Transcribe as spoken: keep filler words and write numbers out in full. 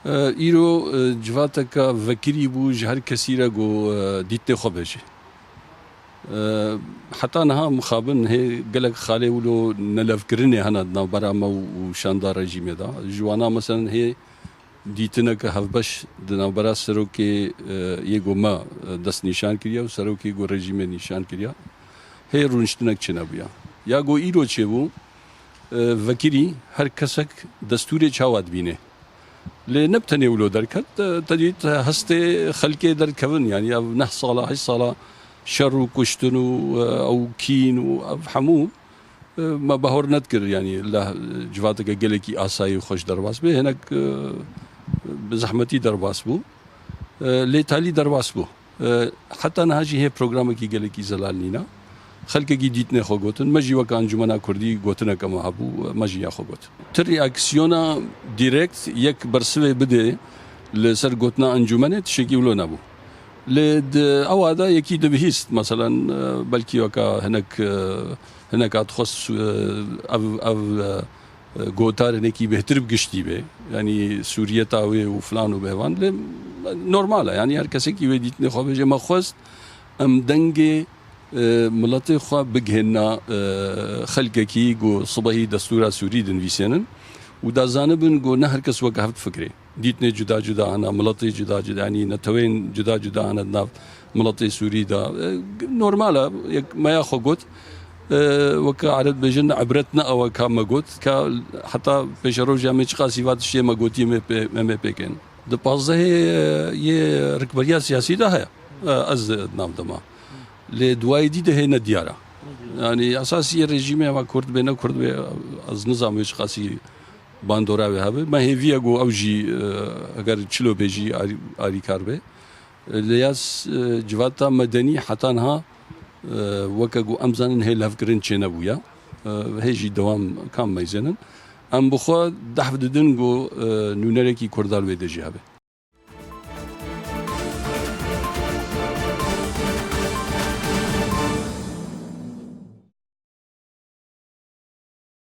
E, îro, e, civateka vekirî bû, ji her kesî re got, e, dîtnê xwe bêje. E, heta niha mixabin hê gelek xalê wilo nelevkirinê hene di navbera me û, û şanda rejîmê de. Ji wana, meselen, hê dîtineke hevbeş di navbera serokê, e, yê got me, e, destnîşan kiriye û serokê got rejîmê nîşan kiriye. Hê rûniştinek çênebûye. Ya got îro çêbû, e, vekirî her kesek destûrê çawa dibîne. Lê ne bi tenê wilo derket, e, te dît hestê xelkê derdikevin, yanî ev neh sala, heşt sala şer û kuştin û, e, ew kîn û ev hemû, e, me bahor nedikir, yanî leh, civateke gelekî asayî û xweş derbas bê, hinek, e, bi zehmetî derbas bû. E, lê talî derbas bû. E, heta niha jî hê programekî gelekî zelal nîne. Xelkekî dîtinê xwe gotin. Me jî weke Encûmena Kurdî gotineke me hebû, me jî ya xwe got. Ti reaksiyona dîrekt yek bersivê bidê li ser gotina encûmenê tiştekî wilo nebû. Lê di ewa de yekî dibihîst, meselen, e, belkî weke hinek, e, hineka dixwest, e, ev, ev, e, e, gotar hinekî bêhtir bi giştî be. Yanî Sûriyeta wê û filan û behvan. Lê normal e. Yanî her kesekî wê dîtinê xwe bêje. Me xwest em dengê, e, miletê xwe bigihênna, e, xelkekî ku sibehî destûra Sûrî dinivîsênin û da zanibin ku ne her kes weke hev difikirê. Dîtinê cuda cuda hene, miletê cuda cuda, yanî neteweyên cuda cuda hene di nav miletê Sûrî de. E, normal e, yek me ya xwe got. E, weke Ereb dibêjin, ibret ne ew e ka me got, ka heta pêşerojê em ê çiqasî va tiştê me gotî em ê pê, em ê pêkên. Di pazdehê, e, yê rikberiya siyasî de heye. E, ez di nav de ma. Lê di wayê dî de hê ne diyar e. Yanî esasî yê rejîmê, eva Kurd bê ne Kurd bê, ez nizam wê çiqasî bandora wê hebe. Me hêvî ye ku ew jî, e, eger çilo bê jî arî-, arîkar bê. Lê ya s-, e, civata medenî heta niha, e, weke ku em zanin hê levkirin çênebûye. E, hê jî dewam kam meyzênin. Em bi xwe dehf didin ku, e, nûnerekî Kurda li wê de jî hebe.